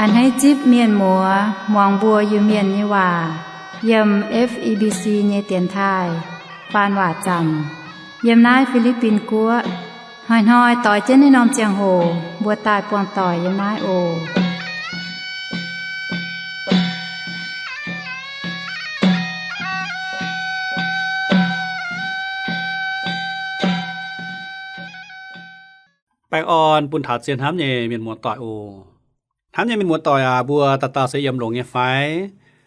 Hneiv zipv mienh muoz muangx mbuo Iu-Mienh nyei waac yiem F E B C nyei dienx taaih faan waac zaamc, yiem naaiv Fi^li^bin Guoqv. Hnoi-hnoi doix jienv naaiv norm ziangh hoc mbuo daaih buangh doic yiem naaiv oc. Baengh orn bun taux zien hnamv nyei mienh muoz-doic oc. Hnamv nyei mienh muoz-doic aac, mbuo dauh dauh se yiem longx nyei fai?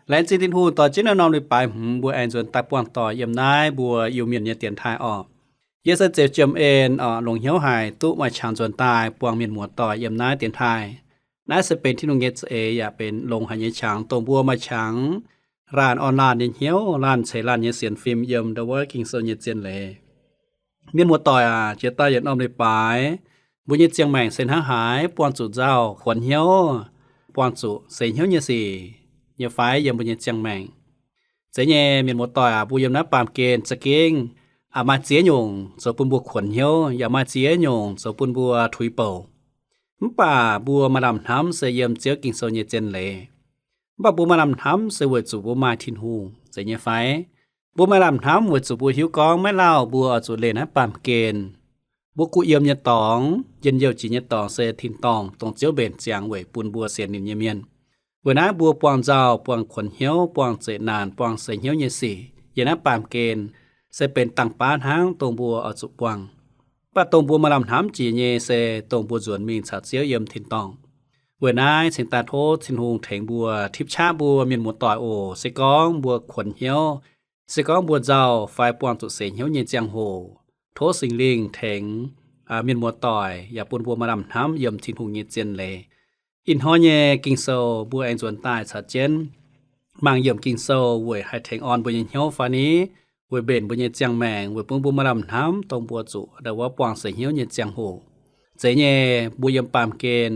Laengz zingh Tin-Hungh dorh jienv naaiv norm leiz-baaix hmz mbuo aengx nzuonx daaih buangh doic yiem naaiv mbuo Iu-Mienh nyei dienx taaih orqc. Yie se Zeuz Jiem En orqc, longc hnyouv haic duqv maaih qangx nzuonx daaih buangh mienh muoz-doic yiem naaiv dienx taaih. Naaiv se benx Tin-Hungh nyei za'eix yaac benx longx haic nyei qangx, dongh mbuo maaih qangx laanh orn laanh nyei hnyouv, laanh ceix laanh nyei sienx fim yiem ndau wuov Ging-Sou nyei zien leiz. Mienh muoz-doic aac, jiex daaih yietc norm leiz-baaix, mbuo nyei ziangh maengc se hnangv haaix buangh zuqc nzauh kuonx hnyouv, buangx zuqc seix hnyouv nyei sic nyei fai yiem mbuo nyei ziangh maengc? Zeiz nyei mienh muoz-doic aac, mbuo yiem naaiv baamh gen za'gengh maaih ziex nyungc zoux bun mbuo kuonx hnyouv, yaac maaih ziex nyungc zoux bun mbuo tuix bouc. Mv baac mbuo maaih lamh hnamv se yiem Ziouv Ging-Sou nyei zien leiz. Mv baac mbuo maaih lamh hnamv se weic zuqc mbuo maaih Tin-Hungh, zeiz nyei fai? Mbuo maaih lamh hnamv weic zuqc mbuo hiuv gorngv maiv lauh mbuo oix zuqc leih naaiv baamh gen. Mbuo guh yiem nyei dorngx, njien-youh jiex nyei dorngx se tin-dorngh dongh Ziouv mbenc ziangx weic bun mbuo sienx ninh nyei mienh. Weic naaiv mbuo buangh nzauh, buangh kuonx hnyouv, buangh zeqc naanc, buangh seix hnyouv nyei sic yiem naaiv baamh gen se benx dangh baav hnangv dongh mbuo oix zuqc buangh. Mv baac dongh mbuo maaih lamh hnamv jiex nyei se dongh mbuo nzuonx mingh caux Ziouv yiem tin-dorngh. Weic naaiv cingx daaih tov Tin-Hungh tengx mbuo tipv qaqv mbuo mienh muoz-doic oc. Se gorngv mbuo kuonx hnyouv, se gorngv mbuo nzauh fai buangh zuqc seix hnyouv nyei ziangh hoc, tov Singx Lingh tengx mienh muoz-doic yaac bun mbuo maaih lamh hnamv yiem Tin-Hungh nyei zien leiz. Ih hnoi nyei Ging-Sou mbuo aengx nzuonx daaih caux jienv mangc yiemc Ging-Sou weic haih tengx orn mbuo nyei hnyouv fai ni, weic mbenc mbuo nyei ziangh maengc, weic bun mbuo maaih lamh hnamv dongh mbuo zuqc ndau wuov buangh seix hnyouv nyei ziangh hoc. Zeiz nyei, mbuo yiem baamh gen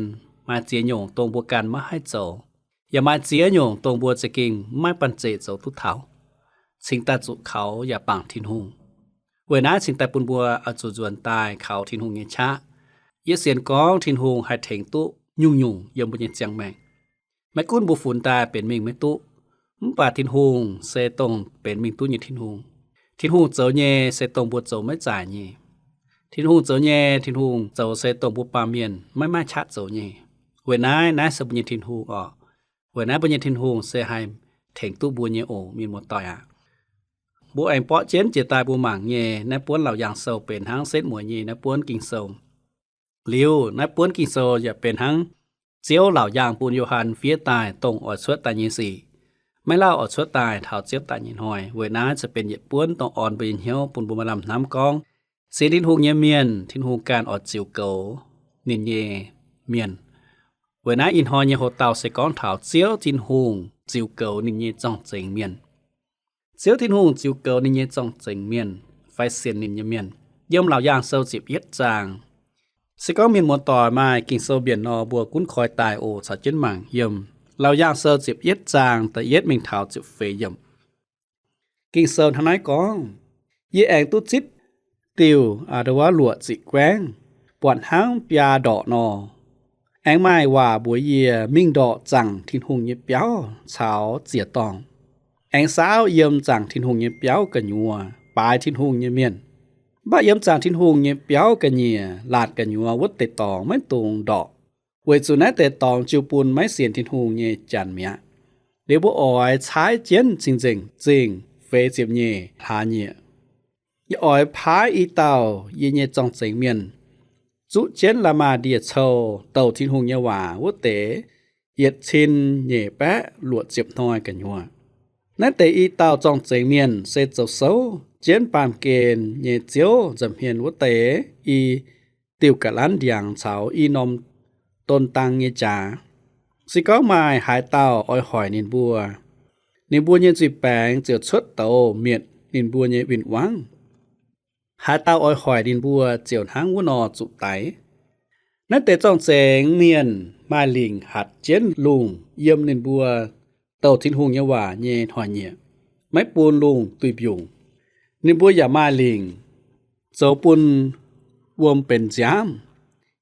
maaih ziex nyungc dongh mbuo ganh maiv haih zoux, yaac maaih ziex nyungc dongh mbuo za'gengh maiv banh zeic zoux duqv taux. Cingx daaih zuqc kaux yaac bangc Tin-Hungh. Weic naaiv cingx daaih bun mbuo oix zuqc nzuonx daaih kaux Tin-Hungh nyei qaqv. Yie sienx gorngv Tin-Hungh haih tengx duqv nyungc-nyungc yiem mbuo nyei ziangh maengc. Maiv gunv mbuo funx daaih benx mingh maiv duqv, mv baac Tin-Hungh se dongh benx mingh duqv nyei Tin-Hungh. Tin-Hungh zoux nyei se dongh mbuo zoux maiv zaaic nyei. Tin-Hungh zoux nyei, Tin-Hungh zoux se dongh mbuo baamh mienh maiv maaih qaqv zoux nyei. Weic naaiv, naaiv se mbuo nyei Tin-Hungh orqc. Weic naaiv mbuo nyei Tin-Hungh se haih tengx duqv mbuo nyei oc, mienh muoz-doic aac. Mbuo aengx borqv jienv jiex daaih mbuo mangc nyei naaiv buonv Laauc Yaangh Sou benx hnangv setv mueiz nyei naaiv buonv Ging-Sou. Liuz naaiv buonv Ging-Sou yaac benx hnangv Ziouv Laauc Yaangh bun Yo^han fiev daaih dongh oix cuotv daaih nyei sic. Maiv lauh oix cuotv daaih taux Ziouv daaih nyei hnoi. Weic naaiv se benx yietc buonv dongh orn mbuo nyei hnyouv bun mbuo maaih lamh hnamv gorngv sienx Tin-Hungh nyei mienh, Tin-Hungh ganh oix ziux goux ninh nyei mienh. Weic naaiv ih hnoi nyei hoc-dauh se gorngv taux Ziouv Tin-Hungh ziux goux ninh nyei zorng-zengx mienh. Ziouv Tin-Hungh ziux goux ninh nyei zorng-zengx mienh fai sienx ninh nyei mienh. Yiem Laauc Yaangh Sou ziepc yietv zaang. Se gorngv mienh muoz-doic maaih Ging-Sou mbienc nor, mbuo gunv koi daaih oc, caux jienv mangc yiem Laauc Yaangh Sou ziepc yietv zaang da'yietv mingh taux ziepc feix yiemc. Ging-Sou hnangv naaiv gorngv, Yie aengx duqv zipv diuh, aa, ndau wuov luoqc ziqc guaengv, buatc hnangv biaa ndorqc nor. Aengx maaih waac mbuox yie mingh ndorqc zaangc Tin-Hungh nyei biauv caux ziec-dorngh. Aengx saauv yiem zaangc Tin-Hungh nyei biauv gu'nyuoz baaix Tin-Hungh nyei mienh. Mv baac yiem zaangc Tin-Hungh nyei biauv ga'nyiec laatc gu'nyuoz wuov deix dorngx maiv dungx ndorqc, weic zuqc naaiv deix dorngx jiu bun maiv sienx Tin-Hungh nyei janx mi'aqv. Liuz mbuo oix caaiv jienv cing-nzengc zingh feix ziepc nyeic hlaax nyieqc. Yie oix paaiv i dauh yie nyei zorng-zengx mienh zuqv jienv la'maah ndie-cou douc Tin-Hungh nyei waac wuov deix yietc cin nyeic baeqv luoqc ziepc hnoi gu'nyuoz. Naaiv deix i dauh zorng-zengx mienh se zoux souv jienv baamh gen nyei Ziouv nza'hmien wuov deix i diuh ga'lanv ndiangx caux i norm don dang nyei jaax. Se gorngv maaih haaix dauh oix hoic ninh mbuo, ninh mbuo nyei nzuih baengx ziouc cuotv douz mietc ninh mbuo nyei win-wangv. Haaix dauh oix hoic ninh mbuo ziouc hnangv wuov nor zuqc daix. Naaiv deix zorng-zengx mienh maaih lingc hatc jienv lungh yiem ninh mbuo douc Tin-Hungh nyei waac nyei hnoi-nyieqc, maiv bun lungh duih mbiungc. Ninh mbuo yaac maaih lingc zoux bun wuom benx nziaamv,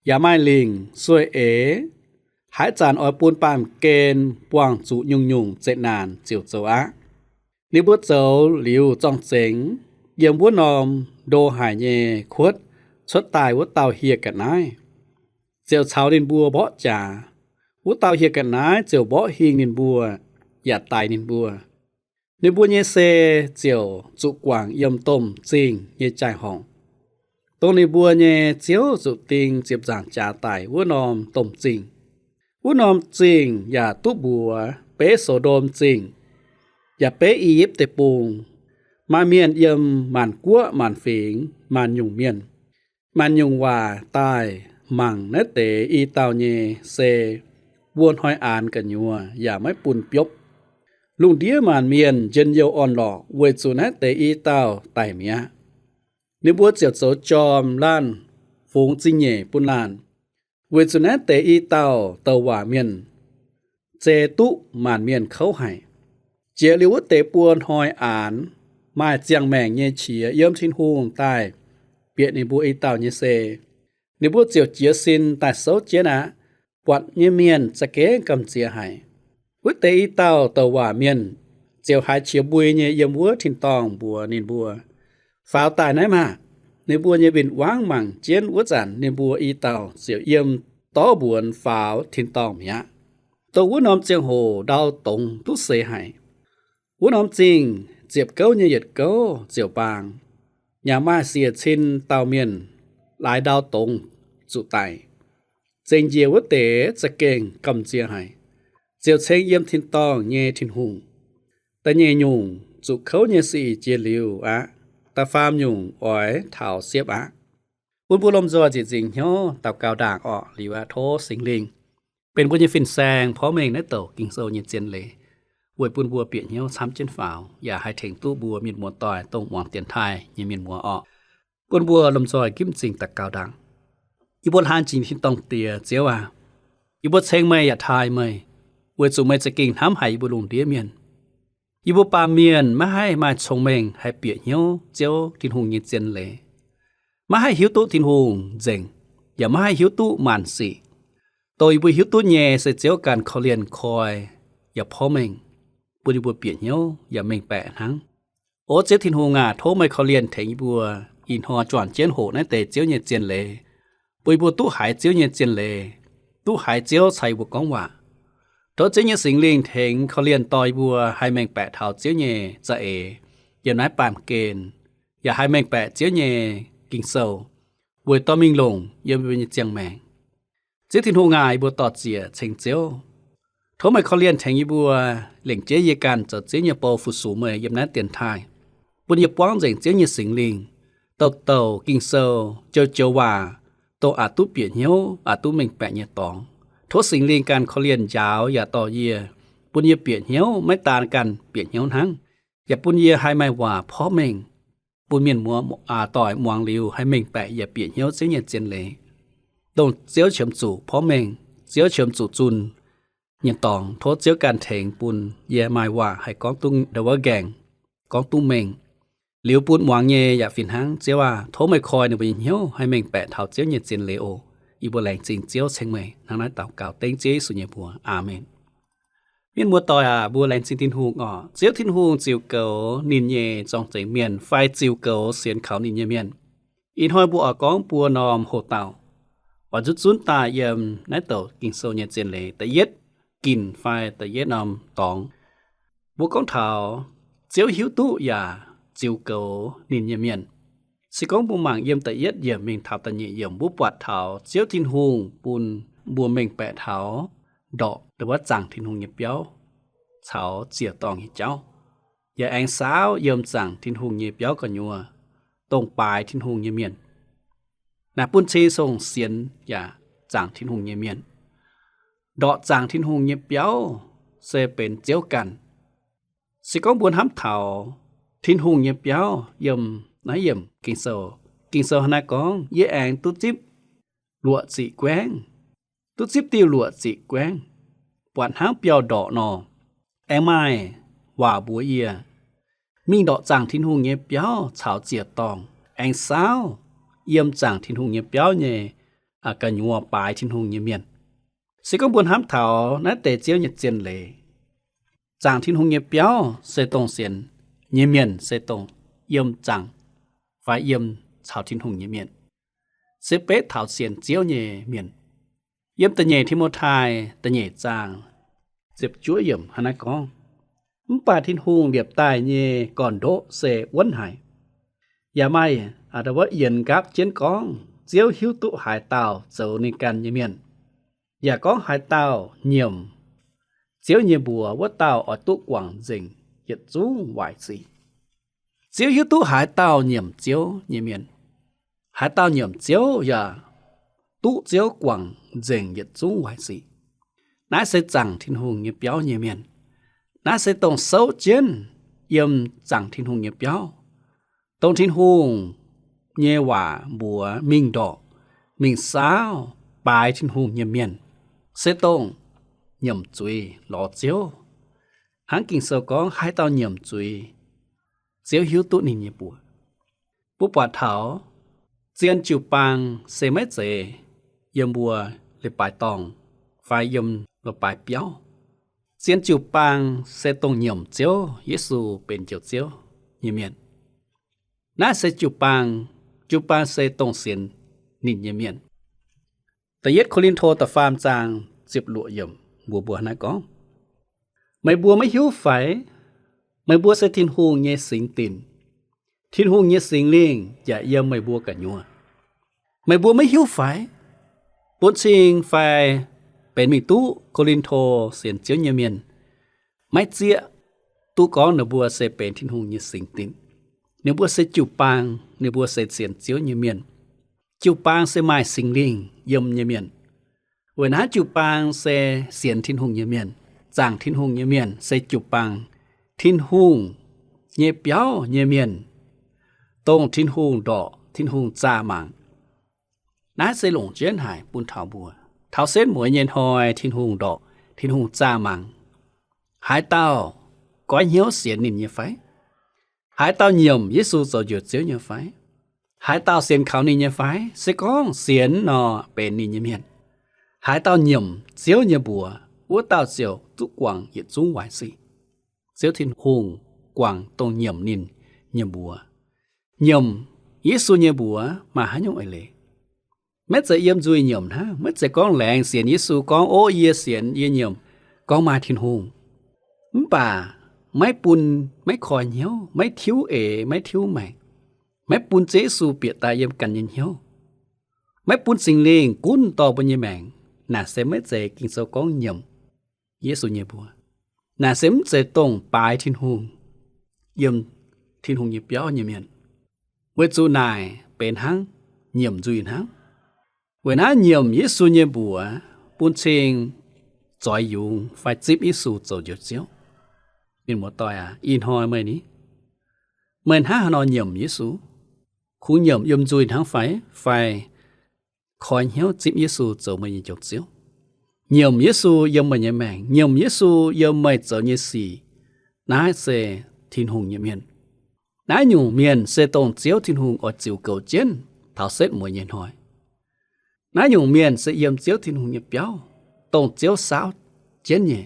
yaac maaih lingc sueih eix Haaix zanc oix bun baamh gen buangh zuqc nyungc-nyungc zeqc naanc ziouc zoux aqv. Ninh mbuo zoux liuz zorng-zengx, yiem wuov norm ndo haic nyei kuotv cuotv daaih wuov dauh hieh ga'naaiv ziouc caux ninh mbuo mborqv jaax. Wuov dauh hieh ga'naaiv ziouc mborqv hingh ninh mbuo, yaac daix ninh mbuo. Ninh mbuo nyei sei ziouc zuqc guangc yiem domh zingh nyei jaai-horngc, dongh ninh mbuo nyei ziouv zuqc ding ziepc nzaangc jaax daic wuov norm domh zingh. Wuov norm zingh yaac duqv mbuox beiv So^ndom Zingh, yaac beiv I^yipv Deic-Bung, maaih mienh yiem maanc guoqv maanc fingx maanc nyungc mienh, maanc nyungc waac daaih mangc naaiv deix i dauh nyei sei, mbuo hnoi aanx gu'nyuoz yaac maiv bun biopv. Lungh ndiev maanc mienh njien-youh orn-lorqc weic zuqc naaiv deix i dauh daic mi'aqv. Ninh mbuo ziouc zoux jorm laanh fungx zingh nyeic bun laanh, weic zuqc naaiv deix i dauh douc waac mienh zei duqv maanc mienh kouv haic. Jiex liuz wuov deix buo hnoi aanx, maaih ziangh maengc nyei qiex yiem Tin-Hungh daaih bieqc ninh mbuo i dauh nyei sei. Ninh mbuo ziouc jiez sin daaih souv jienv aqv. Buatc nyei mienh za'gengh gamh nziex haic. Wuov deix i dauh douc waac mienh ziouc haiz qiex mbui nyei yiem wuov tin-dorngh mbuox ninh mbuo, Faaux daaih naaiv maah! Ninh mbuo nyei win-wangv mangc jienv wuov zanc ninh mbuo i dauh ziouc yiem dorv mbuonx faaux tin-dorngh mi'aqv. Dongh wuov norm ziangh hoc ndau dongz duqv seix haic. Wuov norm zingh ziepc gouv nyei yietc gouv ziouc mbaang, yaac maaih siec cin dauh mienh laaix ndau dongz zuqc daic. Zengc njiec wuov deix za'gengh gamh nziex haic, ziouc ceng yiem tin-dorngh nyei Tin-Hungh. Da'nyeic nyungc zuqc kouv nyei sic jiex liuz aqv. Da'faam nyungc oix taux siepv aqv. Bun mbuo lomh nzoih ziec nzingc hnyouv daux gaux ndaangc orqc. Liuz aqv, tov Singx Lingh benx mbuo nyei fin-saeng porv mengh naaiv douc Ging-Sou nyei zien leiz, weic bun mbuo bieqc hnyouv camv jienv faaux, yaac haih tengx duqv mbuo mienh muoz-doic dongh muangx dienx taaih nyei mienh muoz orqc. Bun mbuo lomh nzoih ginv m'zing daux gaux ndaangc. Yie mbuo hlaang jiex nyei tin-dorngh Diex, Ziouv aac, yie mbuo ceng meih yaac taaih meih, weic zuqc meih za'gengh hnamv haic yie mbuo lungh ndiev mienh. Yie mbuo baamh mienh maiv haih maaih cong-mengh haih bieqc hnyouv Ziouv Tin-Hungh nyei zien leiz, maiv haih hiuv duqv Tin-Hungh nzengc, yaac maiv haih hiuv duqv maanc sic. Dongh yie mbuo hiuv duqv nyei se Ziouv ganh korv-lienh koi yaac porv mengh, bun yie mbuo bieqc hnyouv yaac mengh baeqc hnangv. O Ziouv Tin-Hungh aac, tov meih korv-lienh tengx yie mbuo ih hnoi juangc jienv hoqc naaiv deix Ziouv nyei zien leiz, bun yie mbuo duqv haiz Ziouv nyei zien leiz, duqv haiz Ziouv caux yie mbuo gorngv waac. Tov Ziouv nyei Singx Lingh tengx korv-lienh dorh yie mbuo haih mengh baeqc taux Ziouv nyei za'eix yiem naaiv baamh gen, yaac haih mengh baeqc Ziouv nyei Ging-Sou weic dorh mingh longc yiem yie mbuo nyei ziangh maengc. Ziouv Tin-Hungh aac, yie mbuo dor-ziec ceng Ziouv. Tov meih korv-lienh tengx yie mbuo lengc jeiv yie ganh zoux Ziouv nyei bou fu-sux meih yiem naaiv dienx taaih, bun yie buangv nzengc Ziouv nyei Singx Lingh. Douc douc Ging-Sou, joux-joux waac, dongh aqc duqv bieqc hnyouv, aqc duqv mengh baeqc nyei dorngx, tov Singx Lingh ganh korv-lienh njaaux yaac dorh yie, bun yie bieqc hnyouv, maiv daan ganh bieqc hnyouv hnangv, yaac bun yie haih maaih waac porv mengh, bun mienh muoz, aa, doic muangx liuz haih mengh baeqc yaac bieqc hnyouv Ziouv nyei zien leiz, dongh Ziouv qiemx zuqc porv mengh, Ziouv qiemx zuqc zunh nyei dorngx. Tov Ziouv ganh tengx bun yie maaih waac haih gorngv duqv ndau wuov nqaengc, gorngv duqv mengh, liuz bun muangx nyei yaac fih hnangv. Ziouv aac, tov meih koi ninh mbuo nyei hnyouv haih mengh baeqc taux Ziouv nyei zien leiz oc. Yie mbuo laengz zingh Ziouv ceng meih hnangv naaiv daux gaux dengv Ziouv Yesu nyei mbuox. Aamen. Mienh muoz-doic aac, mbuo laengz zingh Tin-Hungh oc. Ziouv Tin-Hungh ziux goux ninh nyei zorng-zengx mienh fai ziux goux sienx kaux ninh nyei mienh. Ih hnoi mbuo oix gorngv buo norm hoc-dauh, oix nzunv zunv daaih yiem naaiv douc Ging-Sou nyei zien leiz da'yietv ginc fai da'yietv norm dorngx. Mbuo gorngv taux Ziouv hiuv duqv yaac ziux goux ninh nyei mienh. Se gorngv mbuo mangc yiem da'yietv yiemc mingh taux da'nyeic yiemc, mbuo buatc taux Ziouv Tin-Hungh bun mbuo mengh baeqc taux ndorqc wuov zaangc Tin-Hungh nyei biauv caux ziec-dorngh nyei jauv, yaac aengx saauv yiem zaangc Tin-Hungh nyei biauv gu'nyuoz, dongh baaix Tin-Hungh nyei mienh. Naaiv bun cing-nzengc sienx yaac zaangc Tin-Hungh nyei mienh. Ndorqc zaangc Tin-Hungh nyei biauv se benx Ziouv ganh. Se gorngv mbuo hnamv taux Tin-Hungh nyei biauv yiem naaiv yiemc Ging-Sou, Ging-Sou hnangv naaiv gorngv, Yie aengx duqv zipv luoqc ziqc guaengv, duqv zipv diuh luoqc ziqc guaengv, buatc hnangv biauv-ndorqc nor. Aengx maaih waac mbuox yie, mingh ndorqc zaangc Tin-Hungh nyei biauv caux ziec-dorngh, aengx saauv yiem zaangc Tin-Hungh nyei biauv nyei gu'nyuoz baaix Tin-Hungh nyei mienh. Se gorngv mbuo hnamv taux naaiv deix Ziouv nyei zien leiz, zaangc Tin-Hungh nyei biauv se dongh sienx nyei mienh se dongh yiem zaangc fai yiem caux Tin-Hungh nyei mienh, se betv taux sienx Ziouv nyei mienh. Yiem da'nyeic Ti^mo^tai da'nyeic zaang ziepc juov yiemc hnangv naaiv gorngv, Mv baac Tin-Hungh liepc daaih nyei gorn-ndoqv se wuonv haic. Yaac maaih a'nda wuov yienx nqaapv jienv gorngv, Ziouv hiuv duqv haaix dauh zoux ninh ganh nyei mienh. Yaac gorngv haaix dauh nyiemc Ziouv nyei mbuox, wuov dauh oix duqv guangc nzengc yietc zungv waaic sic. Ziouv hiuv duqv haaix dauh nyiemc Ziouv nyei mienh. Haaix dauh nyiemc Ziouv yaac duqv Ziouv guangc nzengc yietc zungv waaic sic. Naaiv se zaangc Tin-Hungh nyei biauv nyei mienh. Naaiv se dongh souv jienv yiem zaangc Tin-Hungh nyei biauv, dongh Tin-Hungh nyei waac mbuox mingh ndorqc, mingh saauv baaix Tin-Hungh nyei mienh, se dongh nyiemc zuiz lorz Ziouv. Hnangv Ging-Sou gorngv, haaix dauh nyiemc zuiz, Ziouv hiuv duqv ninh nyei mbuox. Mbuo buatc taux zien jiu-baang se maiv zeiz yiem mbuo leiz-baaix dorngh fai yiem leiz-baaix biauv. Zien jiu-baang se dongh nyiemc Ziouv Yesu benx Njoux Ziouv nyei mienh. Naaiv se jiu-baang. Jiu-baang se dongh sienx ninh nyei mienh. Da'yietv Ko^lin^to da'faam zaang ziepc luoqc yiemc mbuox mbuo naaiv gorngv, Meih mbuo maiv hiuv fai? Meih mbuo se Tin-Hungh nyei singx dinc. Tin-Hungh nyei Singx Lingh yaac yiem meih mbuo gu'nyuoz. Meih mbuo maiv hiuv fai? Bun cing fai benx mingh duqv Ko^lin^to sienx Ziouv nyei mienh maiv zieqv duqv gorngv ninh mbuo se benx Tin-Hungh nyei singx dinc. Ninh mbuo se jiu-baang, ninh mbuo se sienx Ziouv nyei mienh. Jiu-baang se maaih Singx Lingh yiem nyei mienh. Weic naaiv jiu-baang se sienx Tin-Hungh nyei mienh, zaangc Tin-Hungh nyei mienh se jiu-baang, Tin-Hungh nyei biauv nyei mienh, dongh Tin-Hungh ndorqc, Tin-Hungh zaah mangc. Naaiv se longc jienv haic bun taux mbuo. Taux setv mueiz nyei hnoi Tin-Hungh ndorqc, Tin-Hungh zaah mangc. Haaix dauh goiv hnyouv sienx ninh nyei fai? Haaix dauh nyiemc Yesu zoux Njoux Ziouv nyei fai? Haaix dauh sienx kaux ninh nyei fai? Se gorngv sienx nor benx ninh nyei mienh. Haaix dauh nyiemc Ziouv nyei mbuox, wuov dauh ziouc duqv guangc yietc zungv waaic sic. Ziouv Tin-Hungh guangc dongh nyiemc ninh nyei mbuox. Nyiemc Yesu nyei mbuox maaih haaix nyungc eix leiz? Maiv zeiz yiem nzuih nyiemc hnangv. Maiv zeiz gorngv laengz sienx Yesu, gorngv, Ov, yie sienx, yie nyiemc, gorngv maaih Tin-Hungh, mv baac maiv bun, maiv koi hnyouv, maiv tiuv eix, maiv tiuv maengc, maiv bun Ziouv Yesu bieqc daaih yiem ganh nyei hnyouv, maiv bun Singx Lingh gunv dorh mbuo nyei maengc, naaic se maiv zeiz Ging-Sou gorngv nyiemc Yesu nyei mbuox. Naaic se mv zeiz dongh baaix Tin-Hungh, yiem Tin-Hungh nyei biauv nyei mienh. Weic zuqc naaic benx hnangv nyiemc nzuih hnangv. Weic naaiv nyiemc Yesu nyei mbuox bun cing zoix yungz fai zipv Yesu zoux Njoux Ziouv. Mienh muoz-doic aac, ih hnoi meih ni, meih hnangv haaix nor nyiemc Yesu? Kungx nyiemc yiem nzuih hnangv fai, fai koi hnyouv zipv Yesu zoux meih nyei Njoux Ziouv? Nyiemc Yesu yiem meih nyei maengc, nyiemc Yesu yiem meih zoux nyei sic, naaiv se Tin-Hungh nyei mienh. Naaiv nyungc mienh se dongh Ziouv Tin-Hungh oix ziux goux jienv taux setv mueiz nyei hnoi. Naaiv nyungc mienh se yiem Ziouv Tin-Hungh nyei biauv, dongh Ziouv saauv jienv nyei.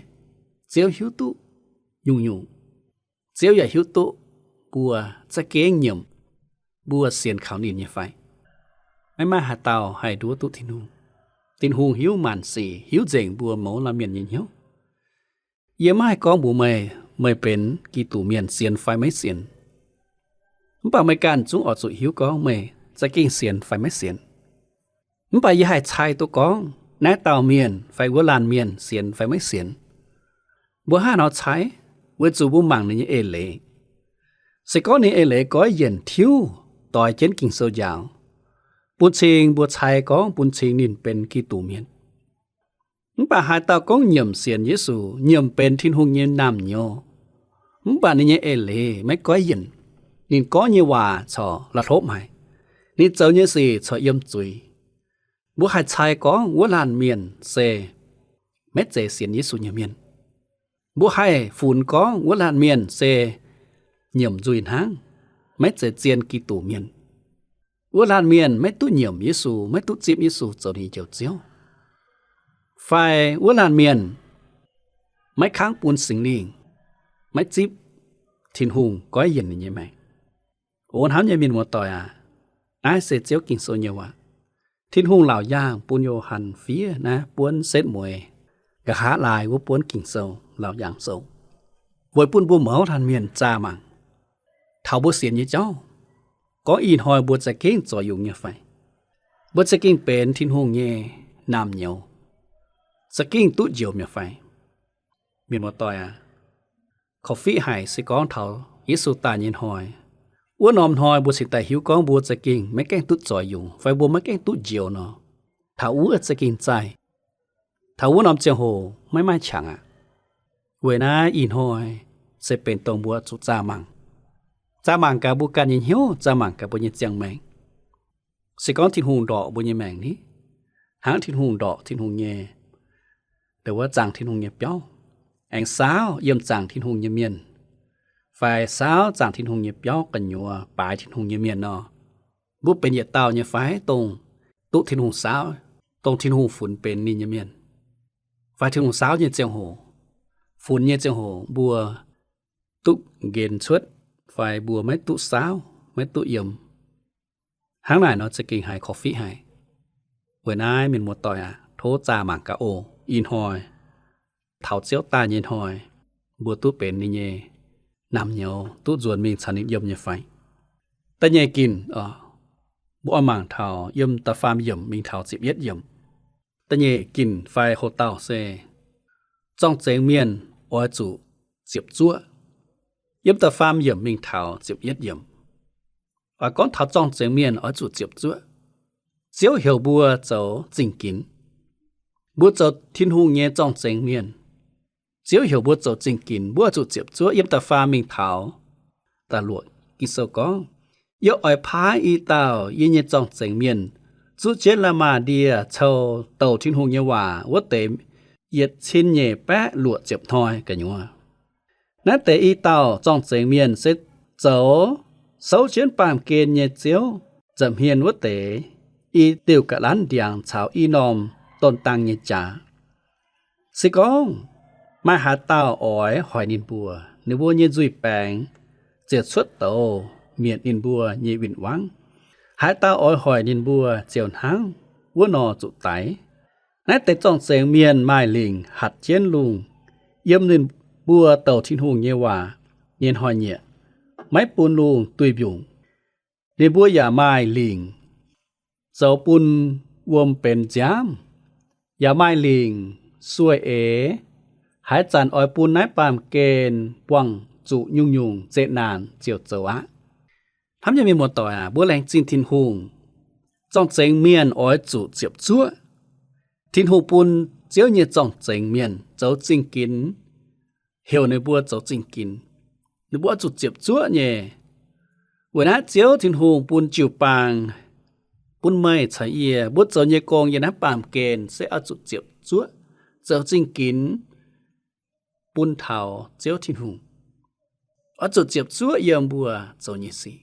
Ziouv hiuv duqv nyungc-nyungc. Ziouv yaac hiuv duqv mbuo za'gengh nyiemc, mbuo sienx kaux ninh nyei fai. Maiv maaih haaix dauh haih nduov duqv Tin-Hungh. Tin-Hungh hiuv maanc sic, hiuv nzengc mbuo mouz laanh mienh nyei hnyouv. Yie maiv haih gorngv mbuox meih, meih benx Giduc mienh sienx fai maiv sienx. Mv baac meih ganh zungv oix zuqc hiuv gorngv meih za'gengh sienx fai maiv sienx. Mv baac yie haih cai duqv gorngv naaiv dauh mienh fai wuov laanh mienh sienx fai maiv sienx. Mbuo hnangv haaix nor cai? Weic zuqc mbuo mangc ninh nyei eix leiz. Se gorngv ninh eix leiz goiv yienc tiuv doix jienv Ging-Sou njaaux, bun cing mbuo cai gorngv bun cing ninh benx Giduc mienh. Mv baac haaix dauh gorngv nyiemc sienx Yesu, nyiemc benx Tin-Hungh nyei naamh nyouz, mv baac ninh nyei eix leiz maiv goiv yienc, ninh gorngv nyei waac corc la'hlopv haic, ninh zoux nyei sic corc yiem zuiz, mbuo haih cai gorngv wuov laanh mienh se maiv zeiz sienx Yesu nyei mienh. Mbuo haih funx gorngv wuov laanh mienh se nyiemc nzuih hnangv, maiv zeiz zien Giduc mienh. Wuov laanh mienh maiv duqv nyiemc Yesu, maiv duqv zipv Yesu zoux ninh Njoux Ziouv. fai wuov laanh mienh maiv kangv bun Singx Lingh, maiv zipv Tin-Hungh goiv yienc ninh nyei maengc. O hnamv nyei mienh muoz-doic aac, naaiv se Ziouv Ging-Sou nyei waac. Tin-Hungh laauc yaangh bun Yo^han fiev naaiv buonv setv mueiz, nqa'haav laai wuov buonv Ging-Sou laauc yaangh sou, weic bun mbuo mouz laanh mienh zaah mangc taux mbuo sienx nyei jauv. Gorngv ih hnoi mbuo za'gengh zoux yungz nyei fai? Mbuo za'gengh benx Tin-Hungh nyei naamh nyouz, za'gengh duqv njoux mi'aqv fai? Mienh muoz-doic aac, korv-fiqv haic se gorngv taux Yesu daaih nyei hnoi, wuov norm hnoi mbuo cingx daaih hiuv gorngv mbuo za'gengh maiv gaengh duqv zoux yungz fai mbuo maiv gaengh duqv njoux nor, taux wuov za'gengh zaih, taux wuov norm ziangh hoc maiv maaih qangx aqv. Weic naaiv ih hnoi se benx dongh mbuo zuqc zaah mangc. Zaah mangc gaax mbuo ganh nyei hnyouv, zaah mangc gaax mbuo nyei ziangh maengc. Se gorngv Tin-Hungh ndorqc mbuo nyei maengc ni, hnangv Tin-Hungh ndorqc Tin-Hungh nyei, dongh wuov zaangc Tin-Hungh nyei biauv, aengx saauv yiem zaangc Tin-Hungh nyei mienh, fai saauv zaangc Tin-Hungh nyei biauv gu'nyuoz baaix Tin-Hungh nyei mienh nor, mbuo benx yietc dauh nyei fai dongh duqv Tin-Hungh saauv, dongh Tin-Hungh funx benx ninh nyei mienh? Fai Tin-Hungh saauv nyei ziangh hoc, funx nyei ziangh hoc mbuo duqv nqenx cuotv, fai mbuo maiv duqv saauv, maiv duqv yiem? Hnangv naaic nor za'gengh haiz korv-fiqv haic. Weic naaiv mienh muoz-doic aac, tov zaah mangc gaax oc. Ih hnoi taux Ziouv daaih nyei hnoi, mbuo duqv benx ninh nyei naamh nyouz, duqv nzuonx mingh caux ninh yiem nyei fai? Da'nyeic ginc, mbuo oix mangc taux yiem da'faam yiemc mingh taux ziepc yietv yiemc. Da'nyeic ginc fai hoc-dauh se, zorng-zengx mienh oix zuqc ziepc zuoqv. Yiem da'faam yiemc mingh taux ziepc yietv yiemc, oix gorngv taux zorng-zengx mienh oix zuqc ziepc zuoqv. Ziouv heuc mbuo zoux zingh ginx. Mbuo zoux Tin-Hungh nyei zorng-zengx mienh, Ziouv heuc mbuo zoux zingh ginx, mbuo oix zuqc ziepc zuoqv. Yiem da'faam mingh taux da'luoqc, Ging-Sou gorngv, Yie oix paaiv i dauh yie nyei zorng-zengx mienh zuqv jienv la'maah ndie cou douc Tin-Hungh nyei waac wuov deix yietc cin nyeic baeqv luoqc ziepc hnoi gu'nyuoz. Naaiv deix i dauh zorng-zengx mienh se zoux souv jienv baamh gen nyei Ziouv nza'hmien wuov deix i diuh ga'lanv ndiangx caux i norm don dangh nyei jaax. Se gorngv maaih haaix dauh oix hoic ninh mbuo, ninh mbuo nyei nzuih baengx ziouc cuotv douz mietc ninh mbuo nyei win-wangv. Haaix dauh oix hoic ninh mbuo ziouc hnangv wuov nor zuqc daix. Naaiv deix zorng-zengx mienh maaih lingc hatc jienv lungh yiem ninh mbuo douc Tin-Hungh nyei waac nyei hnoi-nyieqc, maiv bun lungh duih mbiungc. Ninh mbuo yaac maaih lingc zoux bun wuom benx nziaamv, yaac maaih lingc sueih eix. Haaix zanc oix bun naaiv baamh gen buangh zuqc nyungc-nyungc zeqc naanc ziouc zoux aqv. Hnamv nyei mienh muoz-doic aac, mbuo laengz zingh Tin-Hungh, zorng-zengx mienh oix zuqc ziepc zuoqv. Tin-Hungh bun Ziouv nyei zorng-zengx mienh zoux zingh ginx, heuc ninh mbuo zoux zingh ginx. Ninh mbuo oix zuqc ziepc zuoqv nyei. Weic naaiv Ziouv Tin-Hungh bun jiu-baang, bun meih caux yie, mbuo zoux nyei gong yiem naaiv baamh gen se oix zuqc ziepc zuoqv, zoux zingh ginx bun taux Ziouv Tin-Hungh. Oix zuqc ziepc zuoqv yiem mbuo zoux nyei sic.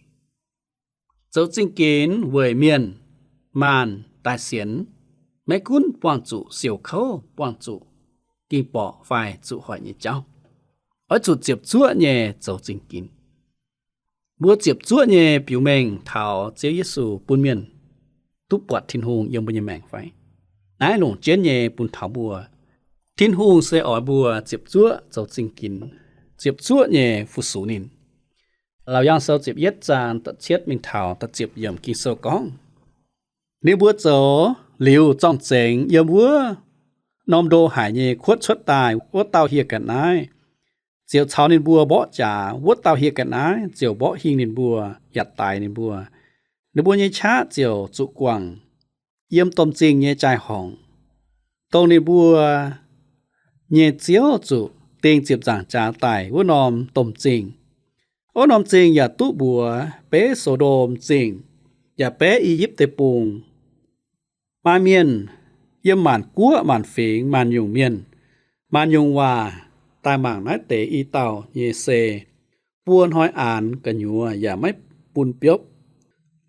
Zoux zingh ginx weic mienh maanh daaih sienx, maiv gunv buangh zuqc siouc kouv, buangh zuqc ging-borqc fai zuqc hoic nyei jauv, oix zuqc ziepc zuoqv nyei zoux zingh ginx. Mbuo ziepc zuoqv nyei biux mengh taux Ziouv Yesu bun mienh duqv buatc Tin-Hungh yiem mbuo nyei maengc fai? Naaiv longc jienv nyei bun taux mbuo. Tin-Hungh se oix mbuo ziepc zuoqv zoux zingh ginx, ziepc zuoqv nyei fu-sux ninh. Laauc Yaangh Sou ziepc yietv zaang da'cietv mingh taux da'ziepc yiemc Ging-Sou gorngv, ninh mbuo zoux liuz zorng-zengx yiem wuov norm ndo haic nyei kuotv cuotv daaih wuov dauh hieh ga'naaiv ziouc caux ninh mbuo mborqv jaax. Wuov dauh hieh ga'naaiv ziouc mborqv hingh ninh mbuo, yaac daix ninh mbuo. Ninh mbuo nyei qaqv ziouc zuqc guangc yiem domh zingh nyei jaai-horngc, dongh ninh mbuo nyei ziouv zuqc dingh ziepc nzaangc jaax daic wuov norm domh zingh. Wuov norm zingh yaac duqv mbuox beiv So^ndom Zingh, yaac beiv I^yipv Deic-Bung. Maaih mienh yiem maanc guoqv, maanc fingx, maanc nyungc mienh, maanc nyungc waac daaih mangc naaiv deix i dauh nyei sei, buo hnoi aanx gu'nyuoz yaac maiv bun biopv.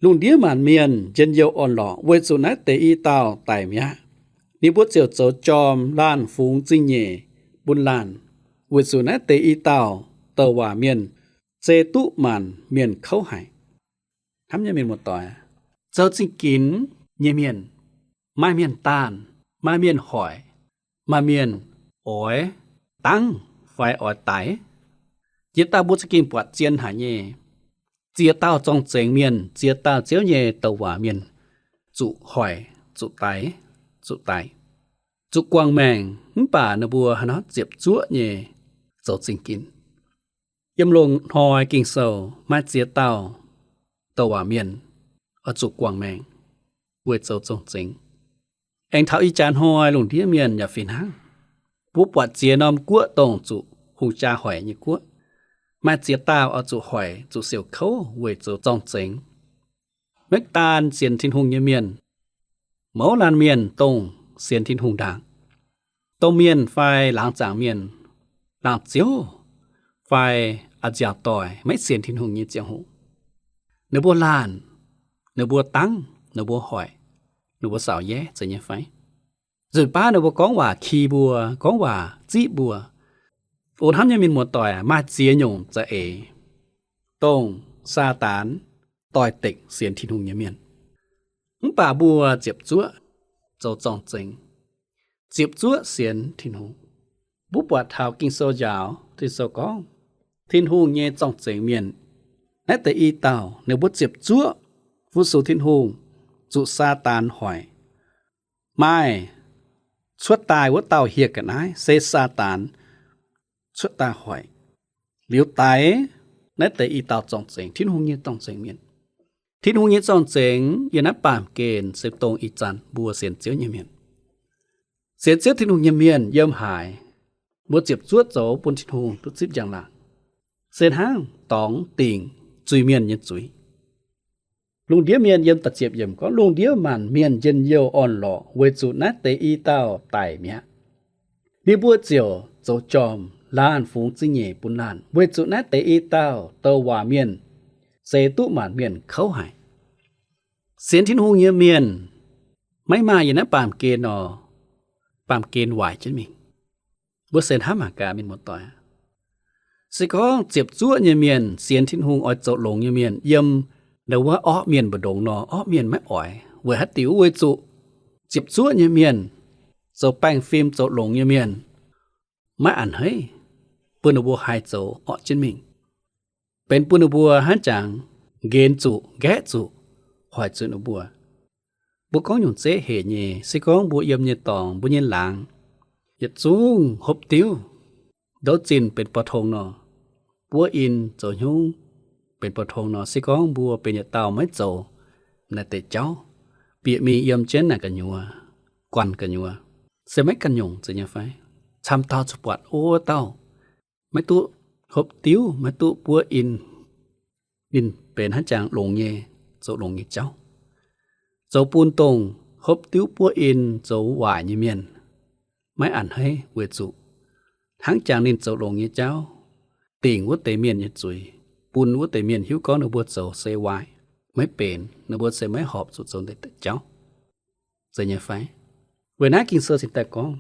Lungh ndiev maanc mienh njien-youh orn-lorqc weic zuqc naaiv deix i dauh daic mi'aqv. ninh mbuo ziouc zoux jorm laanh fungx zingh nyeic bun laanh, weic zuqc naaiv deix i dauh douc waac mienh se duqv maanc mienh kouv haic. Hnamv nyei mienh muoz-doic, zoux zingh ginx nyei mienh, maaih mienh daanh, maaih mienh hoic, maaih mienh oix dangv fai oix daix. Jiex daaih mbuo za'gengh buatc zien haic nyei. Ziex dauh zorng-zengx mienh, ziex dauh Ziouv nyei douc waac mienh zuqc hoic, zuqc daix, zuqc daix, zuqc guangc maengc, mv baac ninh mbuo haaix nor ziepc zuoqv nyei zoux zingh ginx. Yiem loz-hnoi Ging-Sou maaih ziex dauh douc waac mienh oix zuqc guangc maengc weic zoux zorng-zengx. Aengx taux ih jaax hnoi lungh ndiev mienh yaac fih hnangv. Mbuo buatc ziex norm guoqv dongh zuqc hungh jaa hoic nyei guoqv, maaih ziex dauh oix zuqc hoic, zuqc siouc kouv weic zoux zorng-zengx. Maiv daan sienx Tin-Hungh nyei mienh, mouz laanh mienh dongh sienx Tin-Hungh ndaangc, domh mienh fai laangz zaangc mienh, laangz ziouv fai a'nziaauc doic maiv sienx Tin-Hungh nyei ziangh hoc, ninh mbuo laanh, ninh mbuo dangv, ninh mbuo hoic, ninh mbuo saauc yaac zeiz nyei fai? Nzunc baav ninh mbuo gorngv waac ki mbuo, gorngv waac ziqv mbuo. O hnamv nyei mienh muoz-doic, maaih ziex nyungc za'eix dongh Saadaan doix-dekc sienx Tin-Hungh nyei mienh. Mv baac mbuo ziepc zuoqv zoux zorng-zengx, ziepc zuoqv sienx Tin-Hungh. Mbuo buatc taux Ging-Sou njaaux, Ging-Sou gorngv, Tin-Hungh nyei zorng-zengx mienh, naaiv deix i dauh, ninh mbuo ziepc zuoqv fu-sux Tin-Hungh, zuqc Saadaan hoic. Maaih cuotv daaih wuov dauh hieh ga'naaiv se Saadaan cuotv daaih hoic, liuz daix naaiv deix i dauh zorng-zengx, Tin-Hungh nyei zorng-zengx mienh. Tin-Hungh nyei zorng-zengx yiem naaiv baamh gen se dongh ih zanc mbuo sienx Ziouv nyei mienh. Sienx Ziouv Tin-Hungh nyei mienh yiem haaix, mbuo ziepc zuoqv zoux bun Tin-Hungh duqv zipv njang-laangc, se hnangv dorngx dingc zuiz-mienh nyei zuiz. Lungh ndiev mienh yiem da'ziepc yiemc gorngv, lungh ndiev maanc mienh njien-youh orn-lorqc weic zuqc naaiv deix i dauh daic mi'aqv. Ninh mbuo ziouc zoux jorm laanh fungx zingh nyeic bun laanh weic zuqc naaiv deix i dauh douc waac mienh se duqv maanc mienh kouv haic. Sienx Tin-Hungh nyei mienh maiv maaih yiem naaiv baamh gen nor, baamh gen waaic jienv mingh. Mbuo se hnamv mangc gaax mienh muoz-doic, se gorngv ziepc zuoqv nyei mienh sienx Tin-Hungh oix zoux longx nyei mienh yiem naaiv wuov orqv mienh mbu'ndongx nor, orqv mienh maiv oix. Weic haaix diuc? Weic zuqc ziepc zuoqv nyei mienh, zoux baengh fim zoux longx nyei mienh, maiv a'hneiv bun ninh mbuo haih zoux orqv jienv mingh, benx bun ninh mbuo hnangv jangx nqenx zuqc, nqaeqv zuqc, hoic zuqc ninh mbuo. Mbuo gorngv nyungc zeiv hec nyei, se gorngv mbuo yiem nyei dorngx, mbuo nyei laangz yietc zungv hopv diuv, ndouv zinh benx bou tong nor, buov in zoux hnyungv benx bou tong nor, se gorngv mbuo benx yietc dauh maiv zoux naaiv deix jauv, bieqc mingh yiem jienv naaic gu'nyuoz, guanh gu'nyuoz, se maiv ganh nyungc zeiz nyei fai? Camv dauh zuqc buatc wuov dauh maiv duqv hopv diuv, maiv duqv buov in, ninh benx hnangv jangx longx nyei, zoux longx nyei jauv, zoux bun dongh hopv diuv buov in zoux waaic nyei mienh maiv a'hneiv weic zuqc hnangv jangx ninh zoux longx nyei jauv dingc wuov deix mienh nyei zuiz, bun wuov deix mienh hiuv gorngv ninh mbuo zoux se waaic, maiv benx, ninh mbuo se maiv horpc zuqc zoux naaiv deix jauv, zeiz nyei fai? Weic naaiv Ging-Sou cingx daaih gorngv,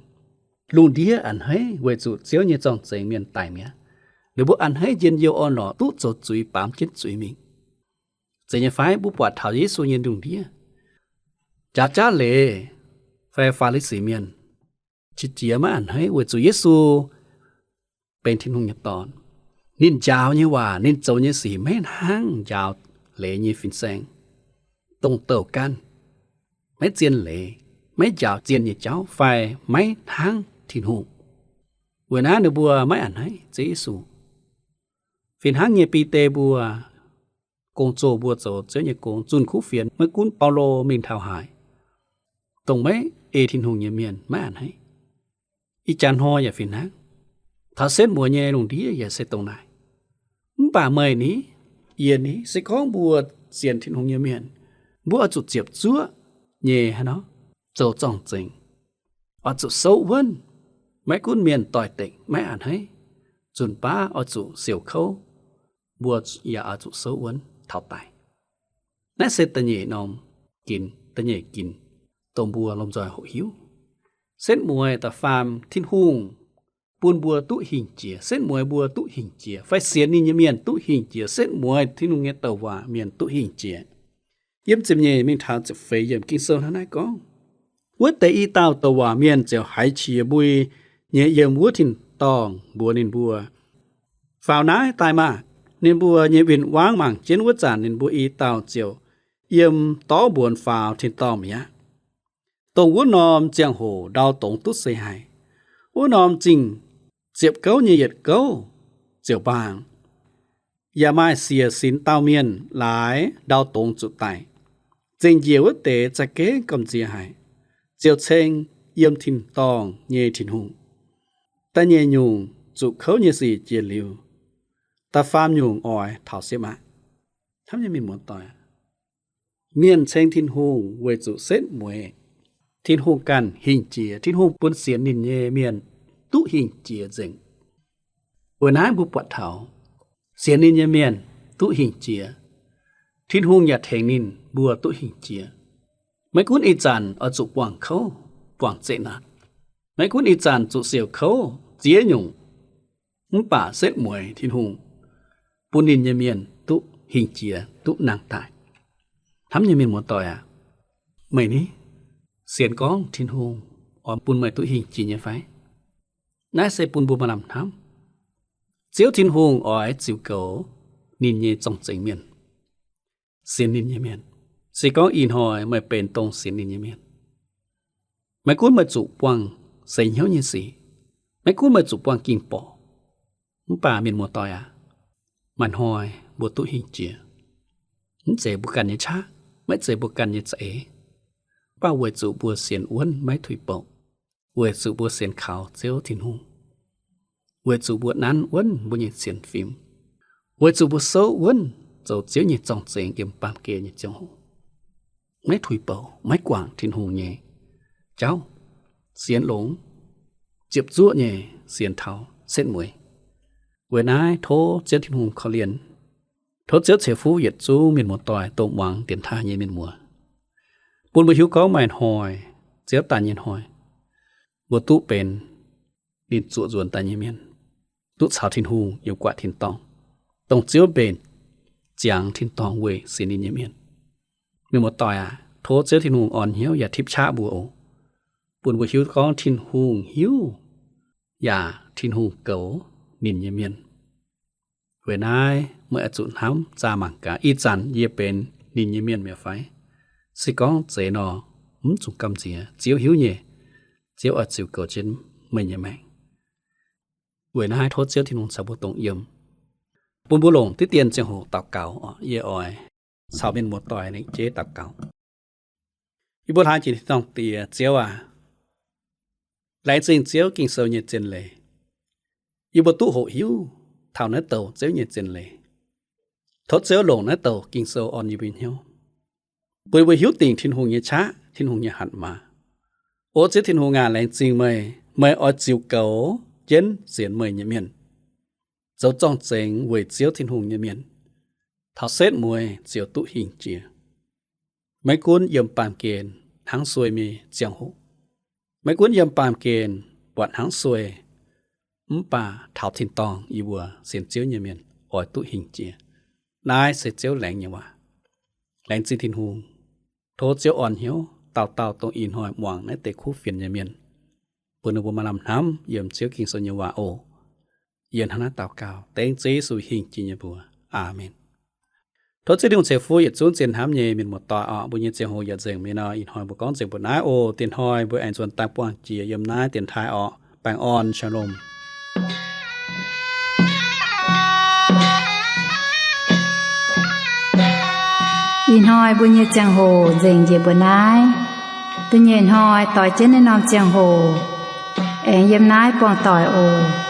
lungh ndiev a'hneiv weic zuqc Ziouv nyei zorng-zengx mienh daic mi'aqv. Ninh mbuo a'hneiv njien-youh orn-lorqc duqv zoux zuiz baamz jienv zuiz mingh. Zeiz nyei fai? Mbuo buatc taux Yesu nyei lungh ndiev, njaaux jauv leiz fai Faa^li^si Mienh qiex jiez maiv a'hneiv weic zuqc Yesu benx Tin-Hungh nyei Dorn. Ninh njaaux nyei waac, ninh zoux nyei sic maiv hnangv njaaux leiz nyei fin-saeng, dongh douc ganh, maiv zien leiz, maiv njaaux zien nyei jauv fai maiv hnangv Tin-Hungh. Weic naaiv ninh mbuo maiv a'hneiv Ziouv Yesu. Fih hnangv nyei Bide mbuo, gong-zoh mbuo zoux Ziouv nyei gong, zunh kuv fienx, maiv gunv Baulo mingh taux haaix, dongh maiv ei Tin-Hungh nyei mienh maiv a'hneiv. Ih jaax hnoi yaac fih hnangv. Taux setv muonz nyei lungh ndiev yaac se dongh naaic. Mv baac meih ni, yie ni, se gorngv mbuo sienx Tin-Hungh nyei mienh, mbuo oix zuqc ziepc zuoqv nyei haaix nor zoux zorng-zengx, oix zuqc souv wuonv, maiv gunv mienh doix-dekc maiv a'hneiv, nzunc baav oix zuqc siouc kouv, mbuo yaac oix zuqc souv wuonv taux daic. Naaiv se da'nyeic norm ginx, da'nyeic ginx, dongh mbuo lomh nzoih hoqc hiuv. Setv mueiz da'faam, Tin-Hungh bun mbuo duqv hingh jiex, setv mueiz mbuo duqv hingh jiex, fai sienx ninh nyei mienh duqv hingh jiex, setv mueiz Tin-Hungh nyei douc waac mienh duqv hingh jiex. Yiem ziepc nyeic mingh taux ziepc feix yiemc Ging-Sou hnangv naaiv gorngv, Wuov deix i dauh douc waac mienh ziouc haiz qiex mbui nyei yiem wuov tin-dorngh mbuox ninh mbuo, Faaux naaiv daaih maah! Ninh mbuo nyei win-wangv mangc jienv wuov zanc ninh mbuo i dauh ziouc yiem dorv mbuonx faaux tin-dorngh mi'aqv. Dongh wuov norm ziangh hoc ndau dongz duqv seix haic. Wuov norm zingh ziepc gouv nyei yietc gouv ziouc mbaang, yaac maaih siec sinx dauh mienh laaix ndau dongz zuqc daic. Zengc njiec wuov deix za'gengh gamh nziex haic, ziouc ceng yiem tin-dorngh nyei Tin-Hungh. Da'nyeic nyungc zuqc kouv nyei sic jiex liuz, da'faam nyungc oix taux sieqv aqv. Hnamv nyei mienh muoz-doic, mienh ceng Tin-Hungh weic zuqc setv mueiz Tin-Hungh ganh hingh jiex, Tin-Hungh bun sienx ninh nyei mienh duqv hingh jiex nzengc. Weic naaiv mbuo buatc taux sienx ninh nyei mienh duqv hingh jiex, Tin-Hungh yaac tengx ninh mbuo duqv hingh jiex. Maiv gunv ih zanc oix zuqc buangh kouv, buangh zeqc naanc, maiv gunv ih zanc zuqc siouc kouv ziex nyungc, mv baac setv mueiz Tin-Hungh bun ninh nyei mienh duqv hingh jiex, duqv nangh daaih. Hnamv nyei mienh muoz-doic aac, meih ni sienx gorngv Tin-Hungh oix bun meih duqv hingh jiex nyei fai? Naaiv se bun mbuo maaih lamh hnamv. Ziouv Tin-Hungh oix ziux goux ninh nyei zorng-zengx mienh, sienx ninh nyei mienh. Se gorngv ih hnoi meih benx dongh sienx ninh nyei mienh, maiv gunv meih zuqc buangh seix hnyouv nyei sic, maiv gunv meih zuqc buangh ging-borqc, mv baac mienh muoz-doic aac, maaih hnoi mbuo duqv hingh jiex. Mv zeiz mbuo ganh nyei qaqv, maiv zeiz mbuo ganh nyei za'eix, mv baac weic zuqc mbuo sienx wuonv maiv tuix-bouc, weic zuqc mbuo sienx kaux Ziouv Tin-Hungh, weic zuqc mbuo nanv wuonv mbuo nyei sienx fim, weic zuqc mbuo souv wuonv zoux Ziouv nyei zorng-zengx yiem baamh gen nyei ziangh hoc, maiv tuix-bouc, maiv guangc Tin-Hungh nyei jauv, sienx longx, ziepc zuoqv nyei sienx taux setv mueiz. Weic naaiv tov Ziouv Tin-Hungh korv-lienh, tov Ziouv ceix fuqv yietc zungv mienh muoz-doic, dongh muangx dienx taaih nyei mienh muoz, bun mbuo hiuv gorngv maaih hnoi, Ziouv daaih nyei hnoi, mbuo duqv benx ninh zuoqc nzuonx daaih nyei mienh, duqv caux Tin-Hungh yiem gu'nguaaic tin-dorngh, dongh Ziouv mbenc ziangx tin-dorngh weic sienx ninh nyei mienh. Mienh muoz-doic aac, tov Ziouv Tin-Hungh orn hnyouv yaac tipv qaqv mbuo oc, bun mbuo hiuv gorngv Tin-Hungh hiuv yaac Tin-Hungh goux ninh nyei mienh. Weic naaiv meih oix zuqc hnamv zaah mangc gaax, ih zanc yie benx ninh nyei mienh mi'aqv fai? Se gorngv zeiz nor, mv zuqc gamh nziex. Ziouv hiuv nyei. Ziouv oix ziux goux jienv meih nyei maengc. Weic naaiv tov Ziouv Tin-Hungh caux mbuo dongh yiem, bun mbuo longc diqv dien ziangh hoc daux gaux oc. Yie oix caux mienh muoz-doic lengc jeiv daux gaux. Yie mbuo hlaax jiex tin-dorngh Diex, Ziouv aac, laengz zingh Ziouv Ging-Sou nyei zien leiz. Yie mbuo duqv hoqc hiuv taux naaiv douc Ziouv nyei zien leiz. Tov Ziouv longc naaiv douc Ging-Sou orn yie mbuo hnyouv, bun yie mbuo hiuv dingc Tin-Hungh nyei qaqv, Tin-Hungh nyei hatc maaz. O Ziouv Tin-Hungh aac, laengz zingh meih. Meih oix ziux goux jienv sienx meih nyei mienh, zoux zorng-zengx weic Ziouv Tin-Hungh nyei mienh, taux setv mueiz ziouc duqv hingh jiex. Maiv gunv yiem baamh gen hnangv sueih nyei ziangh hoc, maiv gunv yiem baamh gen buatc hnangv sueih, mv baac taux tin-dorngh yie mbuo sienx Ziouv nyei mienh oix duqv hingh jiex. Naaiv se Ziouv laengz nyei waac. Laengz zingh Tin-Hungh. Tov Ziouv orn hnyouv dauh dauh dongh ih hnoi muangx naaiv deix kuv fienx nyei mienh, bun ninh mbuo maaih lamh hnamv yiem Ziouv Ging-Sou nyei waac oc. Yie hnangv naaiv daux gaux dengv Ziouv Yesu hingh jiex nyei mbuox. Aamen. Tov Ziouv Tin-Hungh ceix fuqv yietc zungv zien hnamv nyei mienh muoz-doic oc. Mbuo nyei ziangh hoc yaac nzengc mi'aqv nor, ih hnoi mbuo gorngv nzengc mbuo naaiv oc. Diex hnoi mbuo aengx nzuonx daaih buangh jiex yiem naaiv dienx taaih oc. Baengh orn, shalom. Ih hnoi mbuo nyei ziangh hoc nzengc njiec mbuo naaiv. Da'nyeic hnoi doix jienv naaiv norm ziangh hoc aengx yiem naaiv buangh doic oc.